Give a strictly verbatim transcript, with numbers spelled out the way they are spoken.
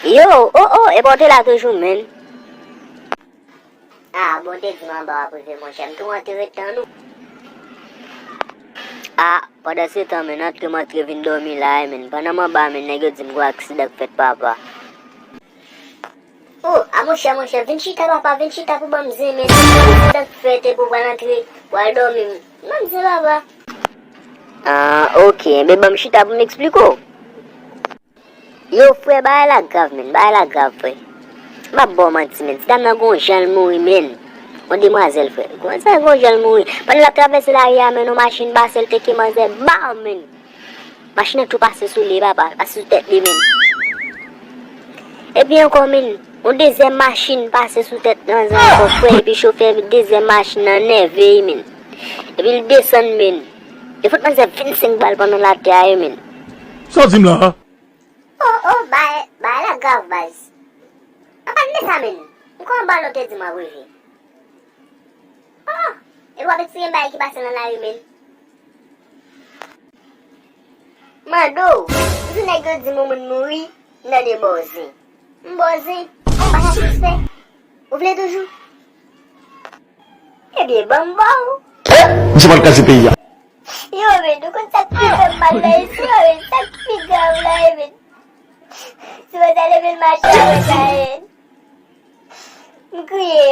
Yo, oh, oh, epa w te la toujou, menn? Ah, bon, te di m anba w ap rive, monchè. M tou antre ret tann ou. Ah, pandan se tan, menn, antre m antre vin dòmi la, menn. Pandan m anba, menn, nèg yo di m gon aksidan k fèt, papa. Oh, a monchè, monchè, vin chita, papa, vin chita pou ban m zen, menn. Aksidan k fèt, epi w pral antre, w al dòmi. Ban m zen, papa. Ah, ok, enben ban m chita pou m eksplike w. Yo, frè, bagay la grav, menn, bagay la grav, frè. M p ap ba w manti, menn, ti dam nan gon jan l mouri, menn. Yon demwazèl, frè. Gon jan, gon jan l mouri. Pandan l ap travèse lari a, menn, yon machin pase, l teke manzè, baw, menn. Machin nan tou pase sou li, papa, pase sou tèt li, menn. Epi ankò, menn, yon dezyèm machin pase sou tèt manzè ankò, frè, epi chofè dezyèm machin nan nève, menn. Epi l desann, menn. Yo fout manzè vennsenk bal pandan l atè a, menn. Sa w di m la a? Oh, oh, bay, bay la grav, baz. An pale de sa, menn. M kwè yon balon te di m ap rive. Oh, epi w ap eksplike m bagay ki pase nan lari, menn. Mando, m di nèg yo di m yon moun mouri, m tande bòzen. M bòzen, m pa satisfè. Ou vle toujou? Ebyen, ban m ba w. M se pral kraze peyi a. Yo, men, nou konn sa k pi fè m mal la, isi a, men, sa k pi grav la, men. Si mwen ta leve l mache avèk la, men. M kriye.